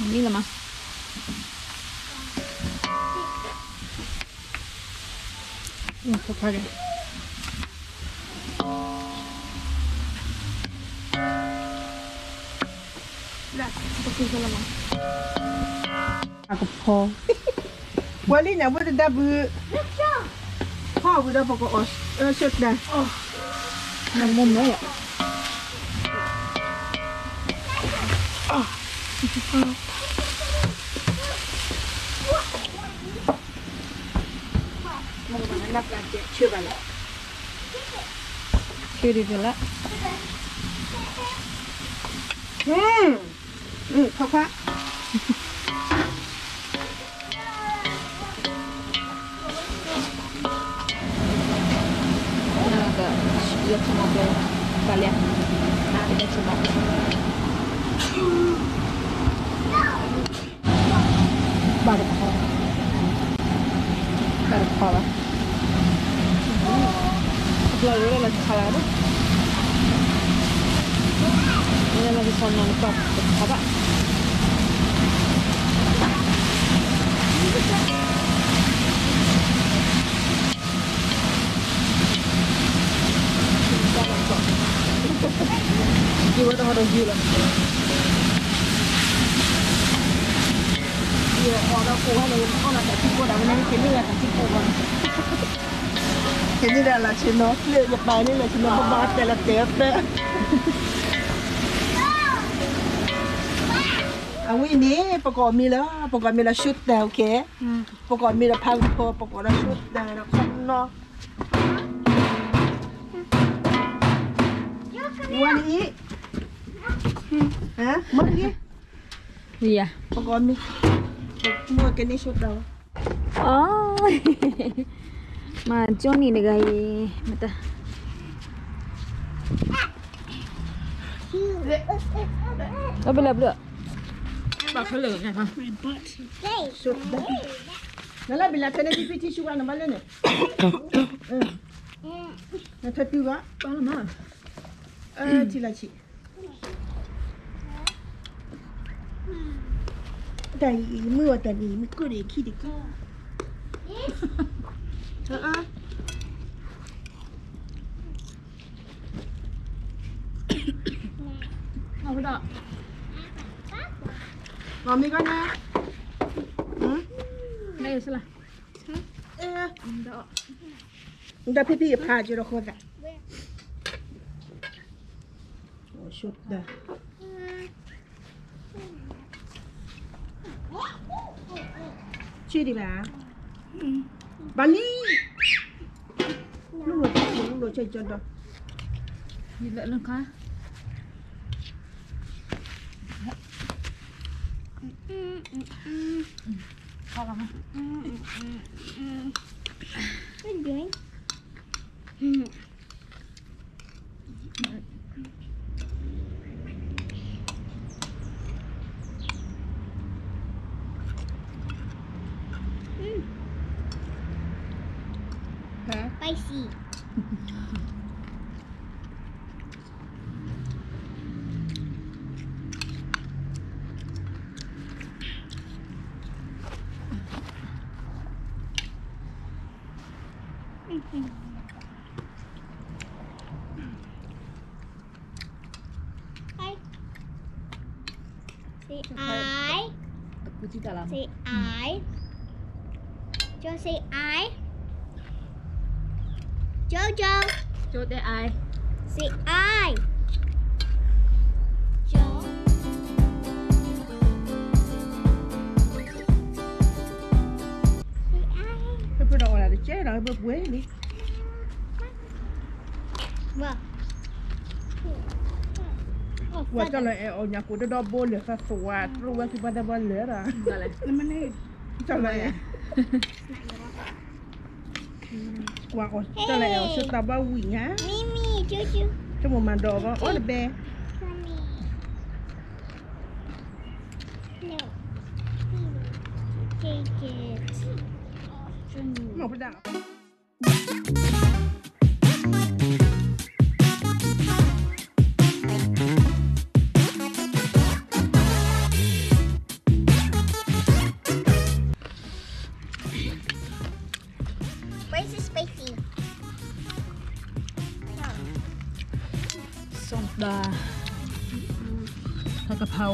မံလီၤမး, ဖိခွါက့ၤ, အကဖီ, ပှၤလံန့ၣ် အဝဲတဒါဘု, ဖီၣ်ဝံၤဒီးပကအီၣ်, အၢ ဆိတၢ်, နမိၢ်မိၢ်လီၤ. ဆၢဒံးတလၢ, ခွါခွါ, ဘၣ်တခီ, ဘၣ်တခီဘၣ်, အဘျီလၢလီၤခါလၢ, လၢလီၤခါဘၣ်. ယဝဲတဟီၣ်ဒီးယုၢ်လီၤ, ယအီၣ်ဒီးကိးဝဲန့ၣ် အီၣ်ဒီးတၢ်ထံကိးဒီးဝဲန့ၣ် က့ၤန့ၢ်ဝဲတၢ်ထံကိးဘၣ်, က့ၤန့ၢ်ဒၣ်လၢဆ့ၣ်နီၤ လၢယပာ်န့ၢ်လၢဆ့ၣ်နီၤ ပဘၣ်တဲလီၤတဲာ်အသၢ အဝဲန့ၣ် ပကအီၣ်မ့ၤလၢ ပကအီၣ်မ့ၤလၢ ရှူတၢ် okay, ပကအီၣ်မ့ၤဒီးဖးကဖီ ပကအီၣ်ဒီး ရှူတၢ် ဒီးခီနီၤ, ဝဲန့ၣ်အံၤ, မ့ၢ်တဂ့ၤ, ယၤ, ပကအီၣ်မ့ၤ, မ့ၢ်ကန့ၢ် ရှူတၢ် အီ, မၤကၠိန့ၣ်တဂၤအံၤ, မတၤ, အဘျၢဘျၢ, ဘၣ်ခဲလၢာ်, နလၢဘ့ၣ်လၢထဲန့ၣ် ဖံဖံထံဆူဝဲနဘၣ်လၢန့ၣ်, နထၢတုၤဘၣ်, ထံလၢဆံး တၢ်အံၤ မုၢ်အီၤတၢ်န့ၣ် မုၢ်ကိၢ်ဒီးခံတက့ၢ်, အၢ အၢ အဝဲဒၣ် မမီကီၢ်န့ၣ် မ့ၢ်စလၢ ဒီးဖံဖံယဖးကဒီးဃိသး ဆူတၢ် ဆံဒံးဘၣ် ဘၣ်လံ လူလီၤ လူလီၤ ဆဲကဒီး ယလၢလၢခါ ခါလီၤ What are you doing? Mm. Huh? Spicy. Mm-hmm. Hi. Say hi. Say hi. Joe, say hi. Jojo. Joe, say hi. Say hi. Joe. Say hi. ဟဲပၢၢ်ဒီးအီၣ်ဒၣ်တကဲဒီး ဟဲပၢၢ်ပှဲၤလံ ဝဲ ကၠီလၢအဲၣ်အီၣ်ညၣ်ကိၣ်တဒီဘိလၢာ်သးသွါ တရူးဝဲခံပှၤတဘၣ်လၢာ်ဒီး ကၠီလၢအဲၣ် ကွၢ်အီၣ် ကၠီလၢအဲၣ်အီၣ်ဆၢတၢ်ဘၣ်ဝံၣ်ညါ ဆိကမိၣ်မၤဒီးအီၣ် all the best. No. Take it. မ့ၢ်ပဒၣ် Spicy, spicy. ส้มปลา ผัดกะเพรา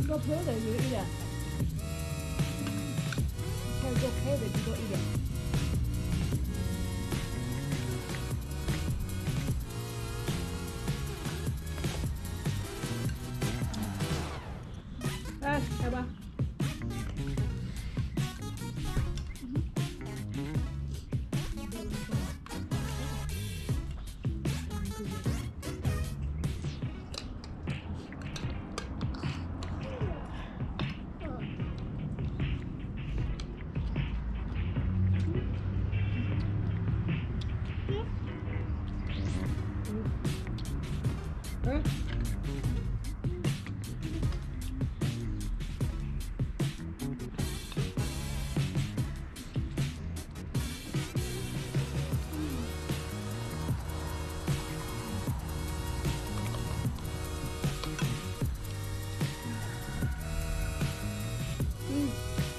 Go further, you eat it. Okay, go further, you go eat it. Ê, ê ba. Ê,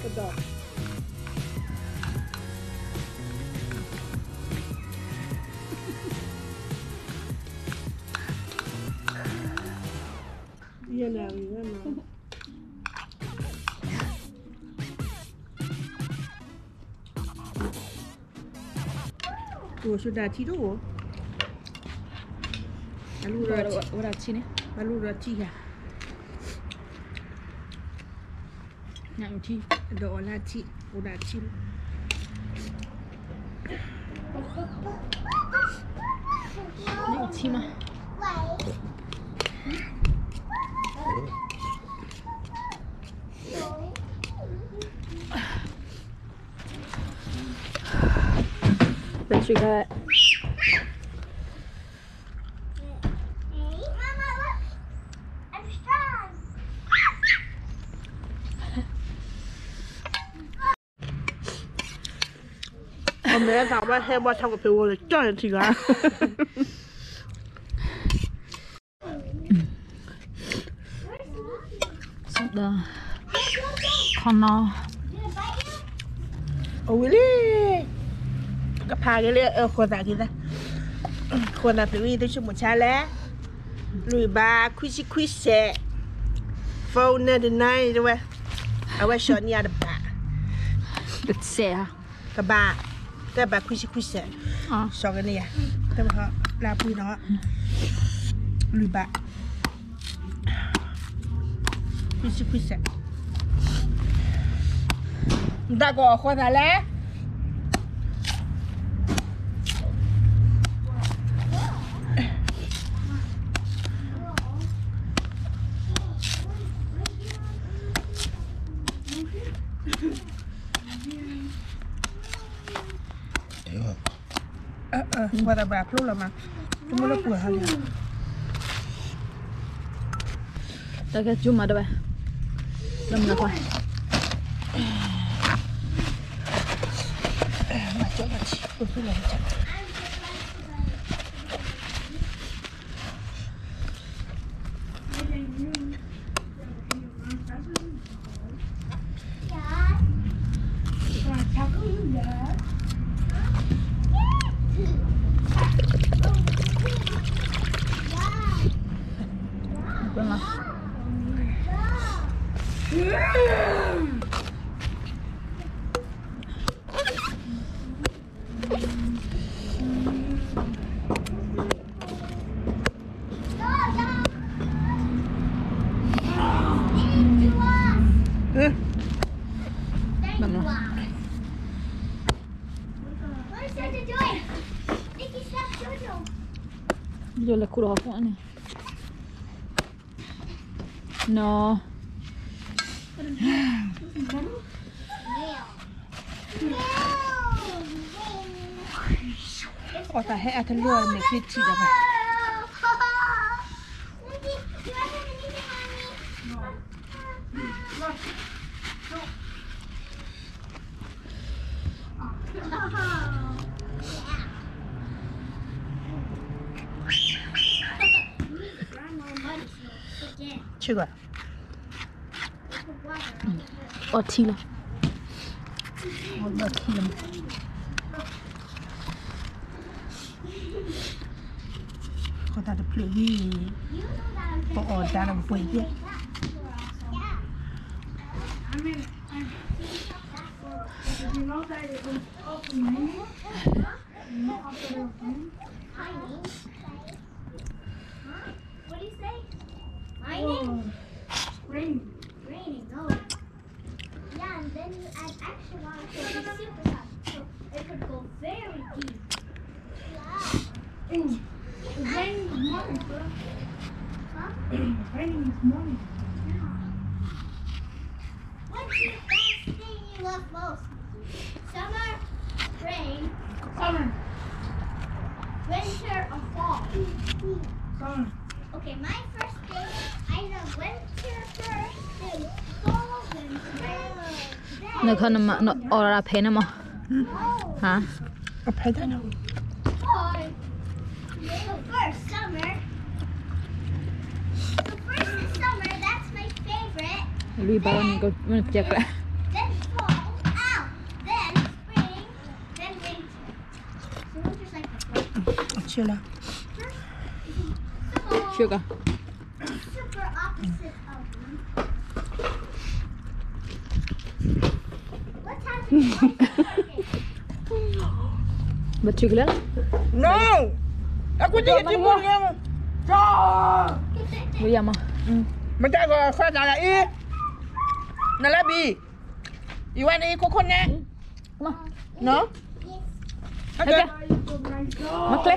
ကဒီး ယဲၢ်နၣ်ရံၣ်ဝဲနီၤ အိၣ် ဆူဒၣ်ထံတအိၣ် အလူၢ်ဒီးထံန့ၣ် အလူၢ်ဒီးထံယၤ ညၣ်အုၣ်ထံ ဒီးအီၣ်လၢထံ အိၣ်ဒၣ်ထံ ညၣ်အုၣ်ထံမး Ê, က အမဲာ်သးဘၣ်ဟဲဘၣ်ထီၣ်ကဖဲဝဲလၢကၠီၣ်န့ၣ်ထံဂၤ ဒီး ခီနီ အဝံၤလံ ကဖးက့ၤလၢအဃိသးက့ၤသး ဃိသးဖျိဝံၤ သုဆိကမိၣ်ဆါလဲၣ် လွံၢ်ဘးခွံဆံခွံစဲး phone န့ၣ်တနံၤတဝဲ အဝဲစီၤန့ၢ်အတဘး တစဲး ကဘး တဘးခွံဆံခွံစဲး စီၤကန့ၢ်ယၤ တဘး လၢပှံၤနီၤ လွံၢ်ဘး ခွံဆံခွံစဲး တၢ်ကီအဃိသးလဲၣ် ဝဲဒၣ်ဘၣ်ဖျိလီၤမး တမ့ၢ်လၢပှၤဟါလံ တၢ်ကဲကၠူမၤတဘၣ် လၢမနုၤခွါ ယလဲၤခူၣ်လီၤဟီၣ်ခိၣ်န့ၣ် နီၤ အီၣ်သးဟဲအါတလီၢ်န့ၣ် ချ့ထံၣ်ဒီးဘၣ် ဆ့ကၤ အီထံလီၤ အီထံလီၤ ဃိသးတဖျၢၣ်ဝံၤ ပအီၣ်တၢ်ဒီးပှဲၤယဲၢ် What do you say? Mining? Oh, raining. Raining, oh. Yeah, and then you add extra water, so it'll be super soft. So it could go very deep. Wow. Ooh, it's raining this morning, sir. Huh? It's raining this morning. Yeah. What's your best thing you love most? Summer, spring, summer, winter, or fall? Summer. Okay, my first thing, I love winter first, then fall, then spring, then နခီနမၤနအီၣ်ရၣ်ဖဲန့ၣ်မး fall. ဟါ အဖဲဒၣ်နီၤ Fall. So first, summer. So first is summer, that's my favorite. လွံၢ်ဘးန့ၣ် ကမ့ၢ်ပျဲကျဲ Then fall. Ow. Then spring. Then winter. So winter's like the first. ဆ့လီၤ Summer. ဆ့ကၤ Super opposite of winter. Let's have some ice cream. ဘၣ်ထုကလဲၣ် No. အကူတံၢ်ကထံမူန့ၣ် ဝဲယၤမး မတၤကဃီသးလၢအံၤ နလၢဘံ အံၤဝဲန့ၣ်အံၤခိခိၣ်န့ၣ် နီၤ မကျဲ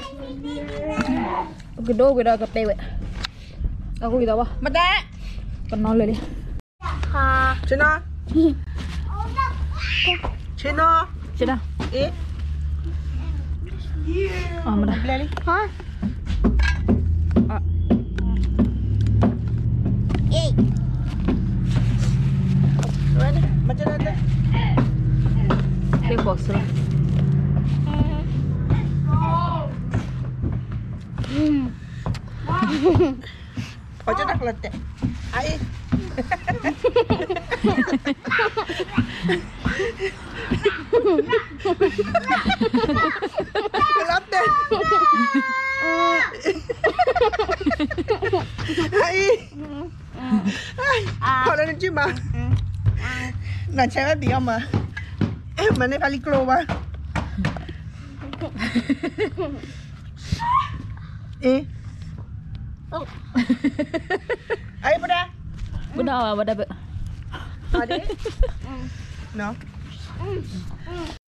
ပကဒိဝဲဒီးကပဲဝဲ အဃိသးဘၣ် မတၤ ကနီၤလၢာ်လံ ဆ့နီၤ ဆ့နီၤ ဆ့နီၤ အ့ အမဒၣ် ဘျဲၣ်လံ ဟါ ဟ့ၣ်ဃီၤစၢၤ အီၣ်ကၠၢတၢ်ကျီတဲာ် အအံၤ လီၤတဲာ် အအံၤ ခီလၢနကံၢ်မး နဆဲးဝဲဘံအီၤမး မၤန့ၢ်ဖးလံကျိဘၣ် အ့ အအံၤပဒၣ် ပဒၣ်ဝဲဝဲဒၣ်ဘၣ် အဒ့ နီၤ